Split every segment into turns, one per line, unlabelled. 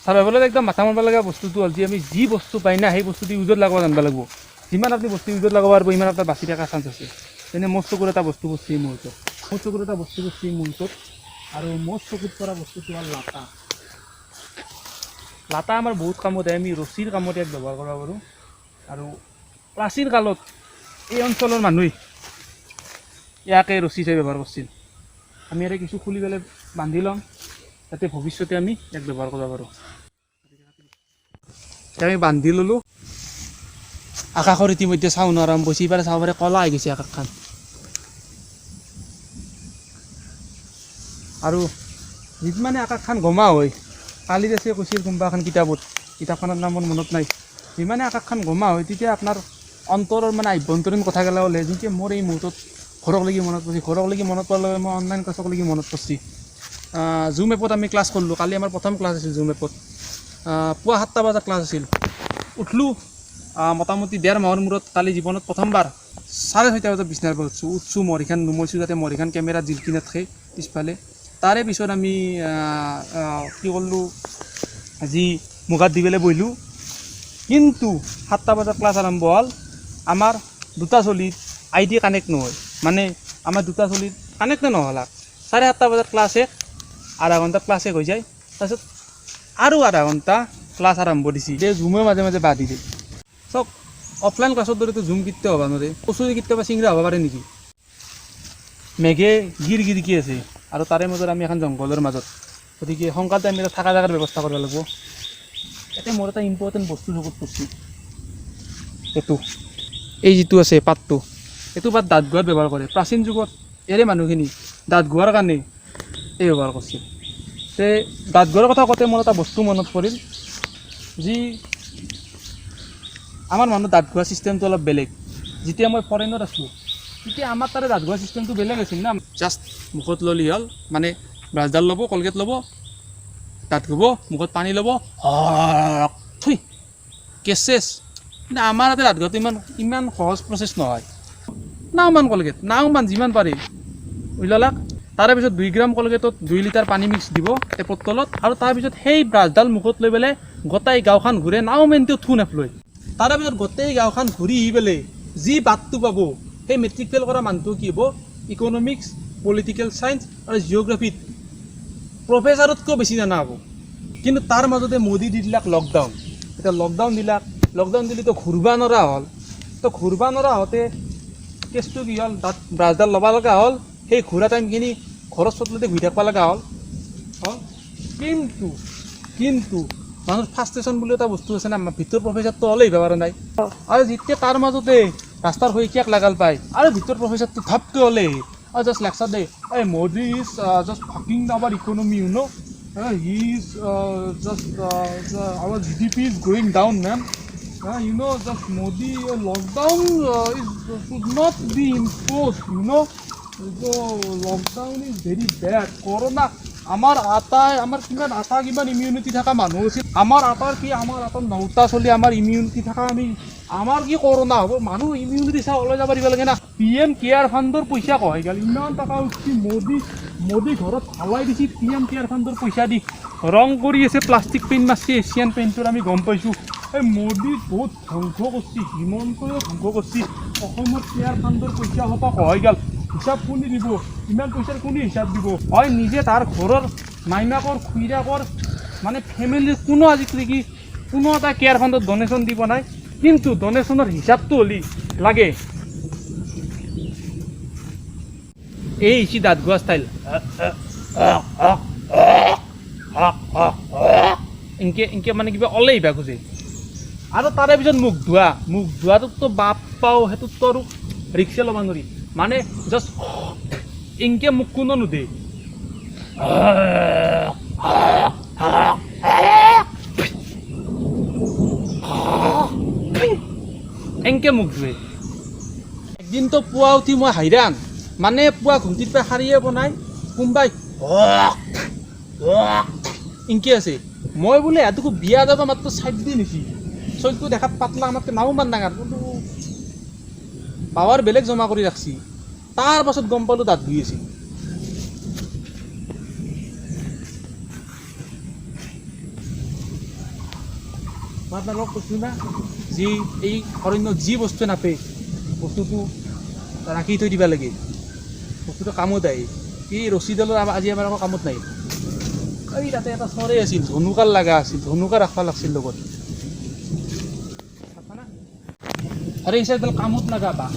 চাৰ্ভাইভেলত একদম মাথা মাৰিব লগা বস্তুটো হ'ল যে আমি যি বস্তু পাই না সেই বস্তুটো ইউজত লগাব জানিব লাগিব। যিমান আপুনি বস্তু ইউজত লগাব পাৰিব সিমান আপোনাৰ বাচি থকা চান্স আছে। যেনে মোৰ চকুৰ এটা বস্তু বস্তু এই মুহূৰ্তত, মোৰ চকুৰ এটা বস্তু বস্তু এই মুহূৰ্তত, আৰু মোৰ চকুত পৰা বস্তুটো হ'ল লাটা। লাটা আমাৰ বহুত কামত আহে, আমি ৰছীৰ কামত ইয়াক ব্যৱহাৰ কৰিব পাৰোঁ। আৰু প্ৰাচীন কালত এই অঞ্চলৰ মানুহে ইয়াকে ৰছী হিচাপে ব্যৱহাৰ কৰিছিল। আমি ইয়াৰে কিছু খুলি পেলাই বান্ধি ল'ম, যাতে ভৱিষ্যতে আমি ইয়াক ব্যৱহাৰ কৰিব পাৰোঁ। এতিয়া আমি বান্ধি ল'লোঁ। আকাশৰ ইতিমধ্যে চাউন আৰম্ভ হৈছে, ইফালে চাব পাৰে ক'লা হৈ গৈছে আকাশখন। আৰু যিমানে আকাশখন গমা হয়, কালিদাসে কৈছিল কোনোবা এখন কিতাপত, কিতাপখনৰ নাম মোৰ মনত নাই, যিমানে আকাশখন গমা হয় তেতিয়া আপোনাৰ অন্তৰৰ মানে আভ্যন্তৰীণ কথাগিলা ওলাই। যেনেকৈ মোৰ এই মুহূৰ্তত ঘৰকলৈকে মনত পৰিছে, ঘৰকলৈকে মনত পৰাৰ লগে মই অনলাইন ক্লাছকলৈকে মনত পৰিছে। জুম এপত আমি ক্লাছ কৰিলোঁ, কালি আমাৰ প্ৰথম ক্লাছ আছিল জুম এপত। পুৱা 7টা বজাত ক্লাছ আছিল। উঠলোঁ মোটামুটি 1.5 মাহৰ মূৰত কালি জীৱনত প্ৰথমবাৰ 6:30 বজাত বিচনাৰ পৰা উঠছোঁ। উঠছোঁ মৰিখান নুমৈছোঁ যাতে মৰিখান কেমেৰাত জিলকি নাথাকে পিছফালে। তাৰে পিছত আমি কি কৰিলোঁ, আজি মুখাত দি পেলাই বহিলোঁ। কিন্তু 7টা বজাত ক্লাছ আৰম্ভ হ'ল, আমাৰ দুটা চলিত আই ডি কানেক্ট নহয়, মানে আমাৰ দুটা চলিত কানেক্টে নহ'ল। 7:30 বজাত ক্লাছ শেষ, আধা ঘণ্টাত ক্লাছ শেষ হৈ যায়, তাৰপিছত আৰু আধা ঘণ্টা ক্লাছ আৰম্ভ দিছে। এই জুমে মাজে মাজে বাদ দি দিয়ে। চাওক, অফলাইন ক্লাছৰ দৰেতো জুম কেতিয়াও হ'ব নোৱাৰে, কচুৰি কেতিয়াবা চিংৰা হ'ব পাৰে নেকি? মেঘে গিৰ গিৰকি আছে আৰু তাৰে মাজত আমি এখন জংঘলৰ মাজত, গতিকে সোনকালতে আমি এটা থকা জেগাৰ ব্যৱস্থা কৰিব লাগিব। ইয়াতে মোৰ এটা ইম্পৰ্টেণ্ট বস্তু চকুত পৰিছে, এইটো এই যিটো আছে পাতটো, এইটো পাত দাঁত ঘোৱাত ব্যৱহাৰ কৰে। প্ৰাচীন যুগত ইয়াৰে মানুহখিনি দাঁত ঘোৱাৰ কাৰণে এই ব্যৱহাৰ কৰিছিল। তে দাঁত ঘোৱাৰ কথা কওঁতে মোৰ এটা বস্তু মনত পৰিল, যি আমাৰ মানুহ দাঁত ঘোৱা ছিষ্টেমটো অলপ বেলেগ। যেতিয়া মই ফৰেইনত আছিলোঁ তেতিয়া আমাৰ তাৰে দাঁত ঘোৱা ছিষ্টেমটো বেলেগ আছিল না। জাষ্ট মুখত ল'লি হ'ল, মানে ব্ৰাছডাল ল'ব, কলগেট ল'ব, দাঁত ঘঁহিব, মুখত পানী ল'ব, থুই কেচেছ। কিন্তু আমাৰ তাতে দাঁত ঘঁহাটো ইমান সহজ প্ৰচেছ নহয়। নাওমান কলগেট, নাওমান যিমান পাৰি উলালাক। তাৰে পিছত 2 গ্ৰাম কলগেটত 2 লিটাৰ পানী মিক্স দিব টেপৰ তলত, আৰু তাৰপিছত সেই ব্ৰাছডাল মুখত লৈ পেলাই গোটেই গাঁওখন ঘূৰে, নাওমেনটো থু নেপলয়। তাৰে পিছত গোটেই গাঁওখন ঘূৰি আহি পেলাই যি বাটটো পাব, সেই মেট্ৰিক ফেইল কৰা মানুহটো কি হ'ব, ইকনমিক্স, পলিটিকেল চায়েন্স আৰু জিঅ'গ্ৰাফিত প্ৰফেচাৰতকৈও বেছি জানা হ'ব। কিন্তু তাৰ মাজতে মোদী দি দিলাক লকডাউন। এতিয়া লকডাউন দিলাক, লকডাউন দিলেতো ঘূৰিব নোৱাৰা হ'ল। তো ঘূৰিব নোৱাৰা হওঁতে কেছটো কি হ'ল, দাঁত ব্ৰাছডাল ল'ব লগা হ'ল, সেই ঘূৰা টাইমখিনি ঘৰৰ চোতালতে ঘূৰি থাকিব লগা হ'ল। কিন্তু কিন্তু মানুহৰ ফাৰ্ষ্ট বুলি এটা বস্তু আছে না, ভিতৰ প্ৰফেচাৰটো হ'লে আহিব পৰা নাই। আৰু যেতিয়া তাৰ মাজতে ৰাস্তাৰ শইকীয়াক লাগাল পায় আৰু ভিতৰ প্ৰফেচাৰটো ধপকৈ হ'লে আৰু জাষ্ট লেকচাৰ দে, এই Modi is just fucking our economy, you know, he is just our GDP is going down ma'am, you know, just Modi lockdown is should not be impose, you know, lockdown is very bad. Corona আমাৰ আটাই আমাৰ কিমান আটা কিমান immunity থকা মানুহ আছিল, আমাৰ আটাৰ কি, আমাৰ আটাৰ 9টা চলি আমাৰ ইমিউনিটি থকা, আমি আমাৰ কি কৰোণা হ'ব? মানুহ ইমিউনিটি চাই ওলাই যাব দিব লাগে না। পি এম কেয়াৰ ফাণ্ডৰ পইচা কহাই গ'ল, ইমান টকা উঠছি মোদী, মোদী ঘৰত হালাই দিছি পি এম কেয়াৰ ফাণ্ডৰ পইচা দি, ৰং কৰি আছে, প্লাষ্টিক পেইণ্ট মাৰছি, এছিয়ান পেইণ্টৰ আমি গম পাইছোঁ। এই মোদী বহুত ধ্বংস কৰিছে, হিমন্তয়ো ধ্বংস কৰিছে, অসমত কেয়াৰ ফাণ্ডৰ পইচা সোপা কহাই গ'ল। হিচাপ কোনে দিব? ইমান পইচাৰ কোনে হিচাপ দিব? হয় নিজে তাৰ ঘৰৰ মাইনাকৰ খুৰীয়াকৰ মানে ফেমিলিৰ কোনো আজিকালি কোনো এটা কেয়াৰ ফাণ্ডত ডনেশ্যন দিব নাই, কিন্তু ডনেশ্যনৰ হিচাপটো হ'লি লাগে। এই হৈছে দাঁত ঘোৱা ষ্টাইল, ইনকে ইনকে মানে কিবা ওলাই আহিব খোজে। আৰু তাৰে পিছত মুখ ধোৱা, মুখ ধোৱাটোততো বাপ পাওঁ, সেইটোততো আৰু ৰিক্সে ল'ব নোৱাৰি, মানে জাষ্ট ইনকে মুখ কোনো নুধে। এনকে মুখ ধুৱে। একদিনতো পুৱা উঠি মই হাইৰাণ, মানে পুৱা ঘুমটিৰ পৰা সাৰিয়ে বনাই কোনোবাই ইনকে আছে, মই বোলে এটুকু বিয়া যাব মাত্ৰ 4 দিন হৈছে, চলিটো দেখাত পাতলা, আমাতকৈ নাওমান ডাঙৰ, কিন্তু পাৱাৰ বেলেগ জমা কৰি ৰাখছি। তাৰ পাছত গম পালোঁ দাঁত ধুই আছিল। মই আপোনালোকক কৈছোঁ না, যি এই অৰণ্যত যি বস্তু নাপে বস্তুটো ৰাখি থৈ দিব লাগে, বস্তুটো কামত আহে। এই ৰছীডালৰ আজি আমাৰ আকৌ কামত নাই। এই তাতে এটা চৰাই আছিল, ধনুকাৰ লগা আছিল, ধনুকা ৰাখিব লাগছিল লগত। আৰু এই চাইডাল কামত লগা বাঁহ,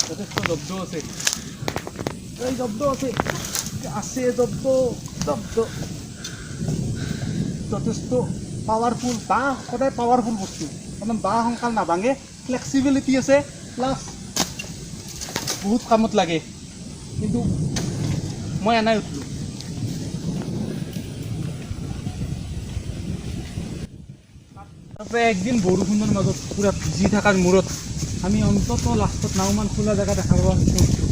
যথেষ্ট জব্দ আছে। এই জব্দ আছে, আছে জব্দ, জব্দ যথেষ্ট পাৱাৰফুল বাঁহ। সদায় পাৱাৰফুল বস্তু, কাৰণ বাঁহ সোনকাল নাভাঙে, ফ্লেক্সিবিলিটি আছে, প্লাছ বহুত কামত লাগে। কিন্তু মই এনাই উঠলোঁ। তাৰপৰা একদিন বৰষুণৰ মাজত পূৰা ভিজি থকাৰ মূৰত আমি অন্ততঃ লাষ্টত নাওমান খোলা জেগা দেখা পাব সক্ষম হৈছোঁ।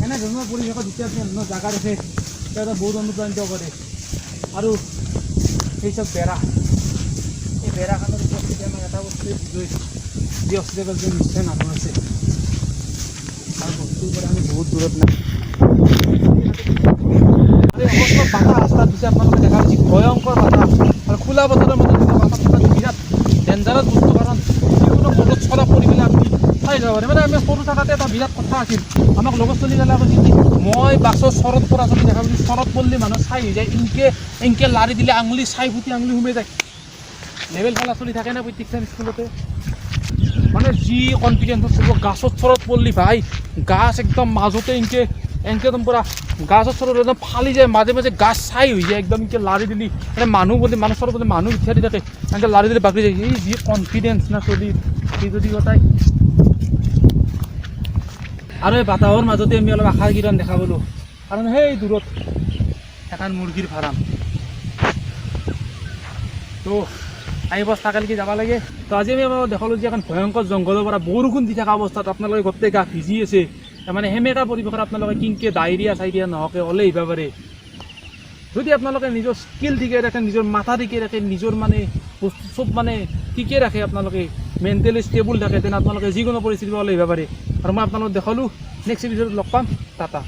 এনেধৰণৰ পৰিৱেশত যেতিয়া আপুনি এনেধৰণৰ জেগা দেখে, তেতিয়া এটা বহুত অনুপ্ৰাণিত কৰে। আৰু সেই চব বেৰা, এই বেৰাখনৰ উপস্থিতি আমাক এটা বস্তুৱে বুজোয় যে অস্ত্ৰেলিয়াত যে নিশ্চয় মানুহ আছে, আৰু বস্তুৰ পৰা আমি বহুত দূৰত নাই। আৰু অকস্মাত বাতাহ ৰাস্তাত দিছে, আপোনালোকে দেখা পাইছে ভয়ংকৰ বাতাহ। আৰু খোলা বতৰৰ মাজত যিটো বাতাহ থকাটো বিৰাট ডেঞ্জাৰাছ বস্তু, কাৰণ যিকোনো বতৰত চলা পৰি পেলাই আপুনি চাই যাব পাৰে। মানে আমি সৰু থাকোঁতে এটা বিৰাট কথা আছিল, আমাক লগৰ চলি গ'লে কৈছিল কি, মই বাছৰ চৰত পৰা চলি দেখা পাইছোঁ, চৰত পৰিলে মানুহ চাই হৈ যায়, এনকে লাৰি দিলে আঙুলি চাই ফুটি আঙুলি সোমাই যায়। লেভেল খেলা চলি থাকে না প্ৰত্যেকখন স্কুলতে, মানে যি কনফিডেঞ্চত চলিব। গাছত চৰত পৰিলি ভাই, গাছ একদম মাজতে এনকে এনকে একদম পূৰা গাছৰ চৰত একদম ফালি যায়, মাজে মাজে গাছ ছাই হৈ যায় একদম এনকে লাৰি দিলি, মানে মানুহ বুলি মানুহ চৰত বুলি মানুহ উঠিয়াই দি থাকে, এনেকে লাৰি দিলে বাগৰি যায়। এই যি কনফিডেঞ্চ না চলি, সি যদি কটাই। আৰু এই বাতাহৰ মাজতে আমি অলপ আশাৰ কিৰণ দেখা পালোঁ, কাৰণ সেই দূৰত এখন মুৰ্গীৰ ফাৰ্ম। তো আমি বছ তাকালিকি যাব লাগে। তো আজি আমি আপোনালোকক দেখালোঁ যে এখন ভয়ংকৰ জংঘলৰ পৰা বৰষুণ দি থকা অৱস্থাত আপোনালোকে গোটেই গা ভিজি আছে, মানে সেমেকা পৰিৱেশত আপোনালোকে কিনকে ডায়েৰিয়া চাইৰিয়া নোহোৱাকৈ ওলাই আহিব পাৰে। যদি আপোনালোকে নিজৰ স্কিল ঠিকে ৰাখে, নিজৰ মাথা ঠিকে ৰাখে, নিজৰ মানে বস্তু চব মানে ঠিকে ৰাখে, আপোনালোকে মেণ্টেলি ষ্টেবল থাকে, তেনে আপোনালোকে যিকোনো পৰিস্থিতিৰ পৰা ওলাই আহিব পাৰে। আৰু মই আপোনালোকক দেখালোঁ, নেক্সট এপিছ'ডত লগ পাম। টাটা।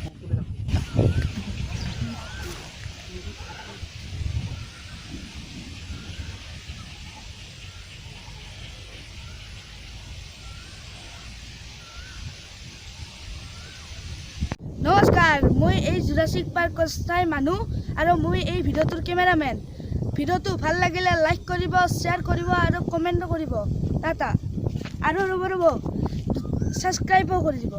নমস্কাৰ, মই এই জুৰাছিক পাৰ্কৰ স্থায়ী মানুহ আৰু মই এই ভিডিঅ'টোৰ কেমেৰামেন। ভিডিঅ'টো ভাল লাগিলে লাইক কৰিব, শ্বেয়াৰ কৰিব আৰু কমেণ্টো কৰিব। টাটা। আৰু ৰ'ব ৰ'ব, ছাবস্ক্ৰাইবো কৰি দিব।